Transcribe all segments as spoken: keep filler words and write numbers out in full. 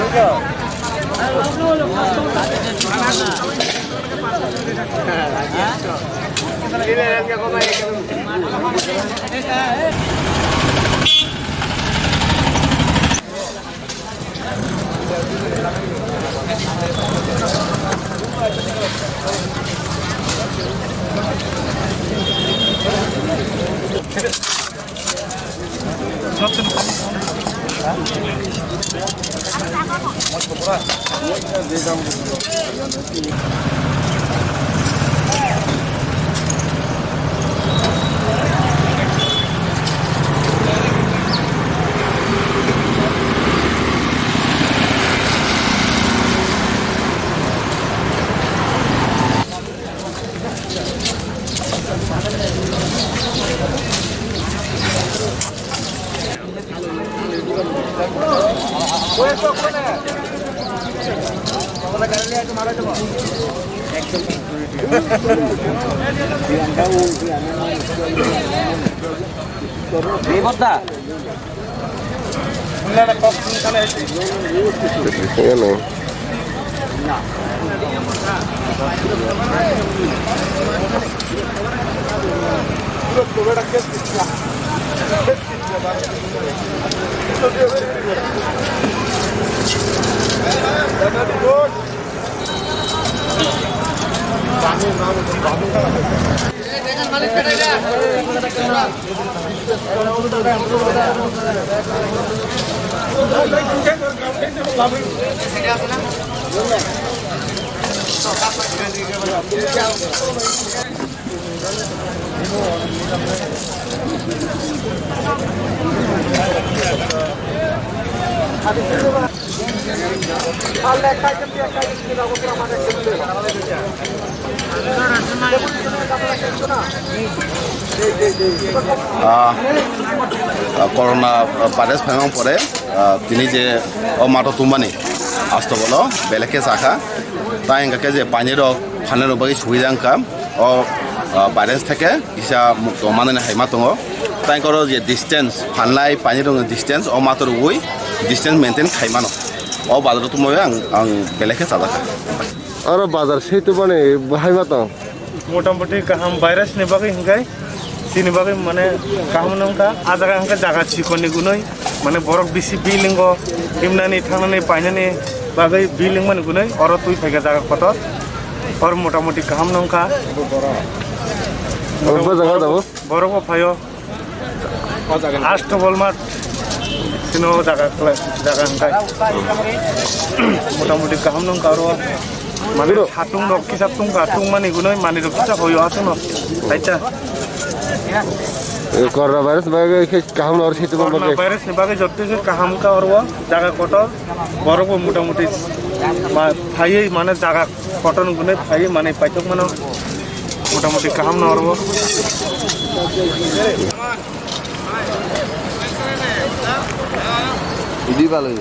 Ano? Ah, ah, corona, ah, virus phaimang pore, ah, tini je o mato tumbani asto bolo belai khe chakha. Tai hingkha khe je painirok phanirok bagwi suida wngkha. O, ah, virus theke kisa mukto manani hai ma tongo. Tai koro je distance, phanlai painirokni distance, o mato rwui distance maintain khai mano. O bazar o tongmani ang, ang belai khe chajakha. Oro bazar seitu bani bahai ma tong? Motamoti kaham virus ni bagwi hingkai, chini bagwi mane kaham nongkha. A jaga hingke jaga chikon ni gunui, mane borok bisi bilingo himnani, thangnani, painani bagwi bilingmani gunui oro twi phaikha jaga kotor. Oro motamoti kaham nongkha. Oro bo jaga dabo? Borok bo phaio. Asto bolmat sino jaga kle-, jaga hingkai. Motamoti kaham nongkha oro. Mane satung rok kisa tungkha, tungmani gunui mani rok kisa hoyo aswkno. Aita. E, corona virus bagwi khe kaham no oro seitu bagwi. Corona virus ni bagwi joto khe kaham kha oro jaga kotor. Borok bo motamoti ma-, phaiwi mane jaga kotor gunui phaiwi mane paithok mano. Motamoti kaham no oro. Idi balai.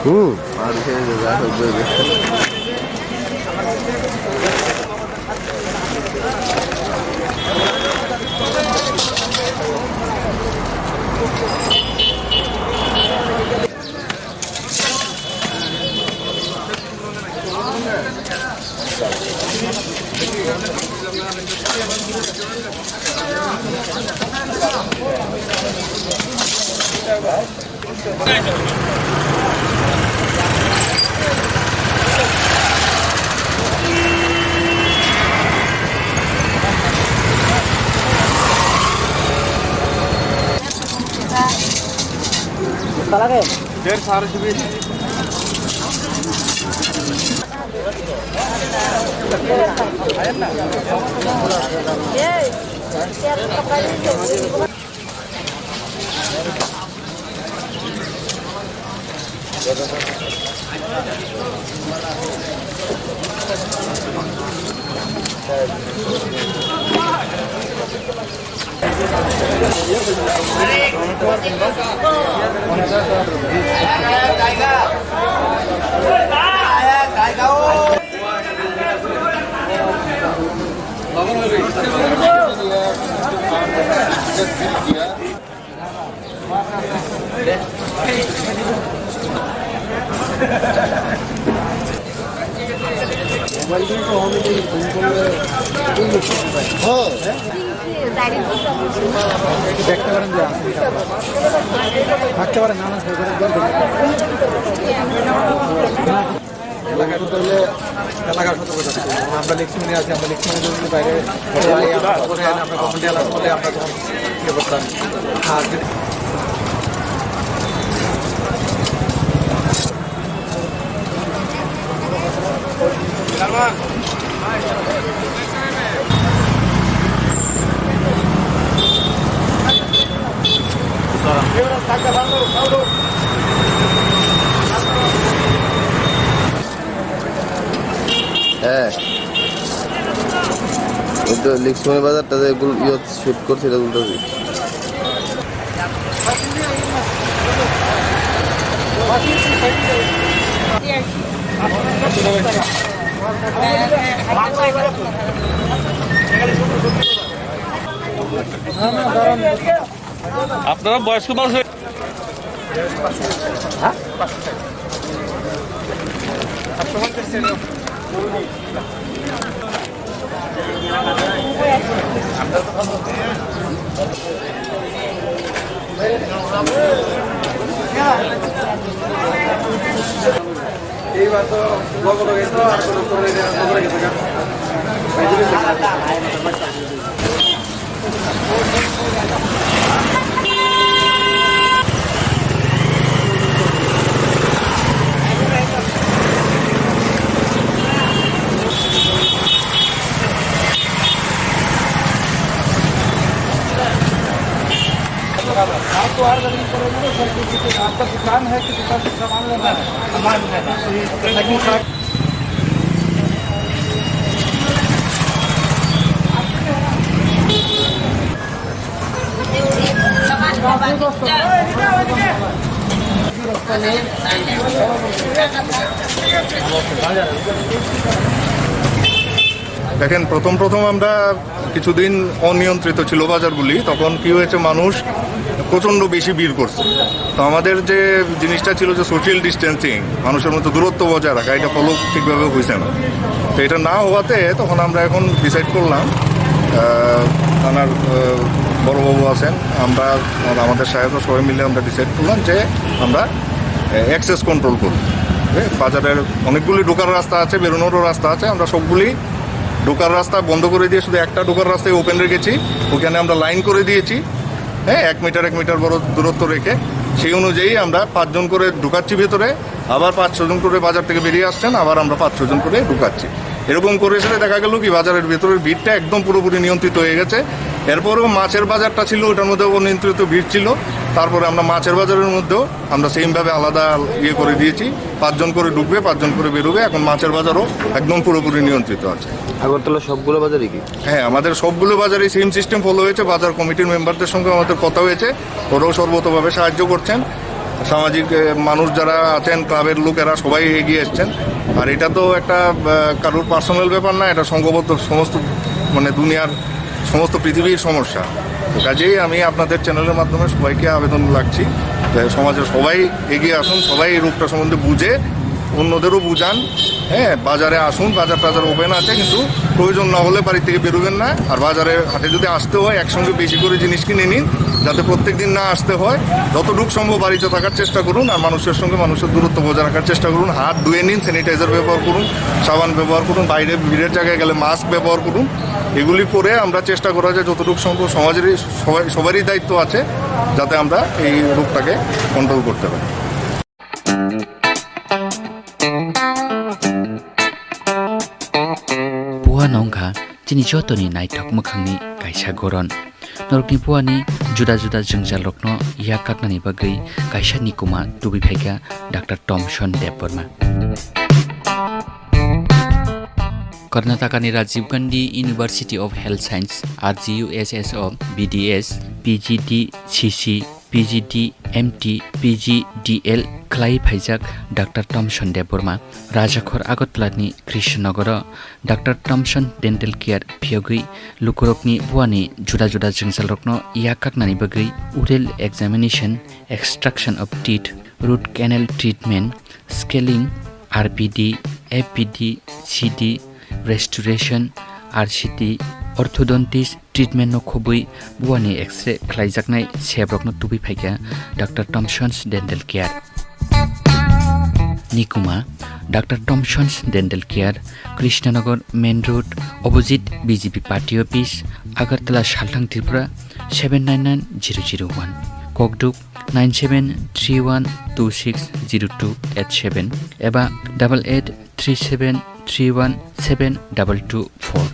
Hmm. Ari khe jaga hoi. দেখতে পারেন যে আছে, থাকতে পারেন, না, না, এলাকার সতর্ক থাকতে হবে। আমরা লিক্সুমনি আছি, আমরা লিক্সুমনি যদি বাইরে, আমরা তখন এলাকা করলে আমরা তখন ইয়ে করতাম। আর যদি হ্যাঁ, ওই তো লিক্সুমনি বাজারটা যে গুল-, ইয়ে শুট করছিল, উল্টো দিক। আপনারা বয়স্ক মানুষ। आप तो हर गली पर हो ना सर, क्योंकि आपका दुकान है कि दुकान से सामान लेना है? सामान लेना। लेकिन सर, দেখেন, প্রথম প্রথম আমরা কিছুদিন অনিয়ন্ত্রিত ছিল বাজারগুলি, তখন কি হয়েছে, মানুষ প্রচণ্ড বেশি ভিড় করছে। তো আমাদের যে জিনিসটা ছিল যে সোশ্যাল ডিস্টেন্সিং, মানুষের মধ্যে দূরত্ব বজায় রাখা, এটা ফলো ঠিকভাবে হয়েছে না। তো এটা না হওয়াতে তখন আমরা এখন ডিসাইড করলাম, আহ, থানার, আহ, বড়বাবু আছেন, আমরা আর আমাদের সাহেবরা সবাই মিলে আমরা ডিসাইড করলাম যে আমরা, আহ, অ্যাক্সেস কন্ট্রোল করব। ঠিক আছে? বাজারের অনেকগুলি ঢোকার রাস্তা আছে, বেরোনোরও রাস্তা আছে, আমরা সবগুলি ঢোকার রাস্তা বন্ধ করে দিয়ে শুধু একটা ঢোকার রাস্তায় ওপেন রেখেছি, ওখানে আমরা লাইন করে দিয়েছি, হ্যাঁ, এক মিটার এক মিটার বড় দূরত্ব রেখে। সেই অনুযায়ী আমরা পাঁচজন করে ঢুকাচ্ছি ভেতরে, আবার পাঁচ ছজন করে বাজার থেকে বেরিয়ে আসছেন, আবার আমরা পাঁচ ছজন করে ঢুকাচ্ছি। এরকম করে সেটা দেখা গেল কি বাজারের ভেতরের ভিড়টা একদম পুরোপুরি নিয়ন্ত্রিত হয়ে গেছে। এরপরেও মাছের বাজারটা ছিল, ওটার মধ্যে অনিয়ন্ত্রিত ভিড় ছিল। তারপরে আমরা মাছের বাজারের মধ্যেও আমরা সেমভাবে আলাদা ইয়ে করে দিয়েছি, পাঁচজন করে ঢুকবে, পাঁচজন করে বেরোবে। এখন মাছের বাজারও একদম পুরোপুরি নিয়ন্ত্রিত আছে। আগরতলা সবগুলো বাজারে কি? হ্যাঁ, আমাদের সবগুলো বাজারে সেম সিস্টেম ফলো হয়েছে। বাজার কমিটির মেম্বারদের সঙ্গে আমাদের কথা হয়েছে, ওরাও সর্বতোভাবে সাহায্য করছেন। সামাজিক, এ, মানুষ যারা আছেন, ক্লাবের লোকেরা সবাই এগিয়ে এসছেন। আর এটা তো একটা, আহ, কারোর পার্সোনাল ব্যাপার না, এটা সংঘবদ্ধ সমস্ত, মানে, দুনিয়ার সমস্ত পৃথিবীর সমস্যা। তো কাজেই আমি আপনাদের চ্যানেলের মাধ্যমে সবাইকে আবেদন রাখছি যে সমাজের সবাই এগিয়ে আসুন, সবাই এই রোগটা সম্বন্ধে বুঝে অন্যদেরও বুঝান। হ্যাঁ, বাজারে আসুন, বাজার টাজার ওপেন আছে, কিন্তু প্রয়োজন না হলে বাড়ি থেকে বেরোবেন না। আর বাজারে হাটে যদি আসতে হয়, একসঙ্গে বেশি করে জিনিস কিনে নিন, যাতে প্রত্যেক দিন না আসতে হয়। যতটুকু সম্ভব বাড়িতে থাকার চেষ্টা করুন, আর মানুষের সঙ্গে মানুষের দূরত্ব বজায় রাখার চেষ্টা করুন। হাত ধুয়ে নিন, স্যানিটাইজার ব্যবহার করুন, সাবান ব্যবহার করুন, বাইরে ভিড়ের জায়গায় গেলে মাস্ক ব্যবহার করুন। এগুলি করে আমরা চেষ্টা করা যায় যতটুকু সম্ভব সমাজেরই সবাই, সবারই দায়িত্ব আছে যাতে আমরা এই রোগটাকে কন্ট্রোল করতে পারি। Puano wngkha chini jotoni naithok mwkhangni kaisa goron. Norokni puani juda juda jwngjalrokno yak kaknani bagwi kaisa nikuma tubui phaikha Doctor Thomson Debbarma. Karnatakani Rajiv Gandhi University of Health Science, R G U S S o B D S, P G D C C, P G D M T, P G D L khlai phaijak Doctor Thomson Debbarma, Rajakhor Agartala ni Krishnanagar o Doctor Thomson Dental Care phiyogwi lukurokni buani juda juda jwngjalrokno yak kaknani bagwi oral examination, extraction of teeth, root canal treatment, scaling, R P D, F P D, C D, restoration, R C T, orthodontist treatment no khobwi buani X-ray khlaijaknai sebrokno tubui phaikha Doctor Thompson's Dental Care. Nikuma, Doctor Thompson's Dental Care, Krishnanagar Main Road, opposite B J P Party Office, Agartala, Salthang, Tripura seven nine nine zero zero one. Kokduk nine seven three one two six zero two eight seven eba double eight three seven three one seven double two four.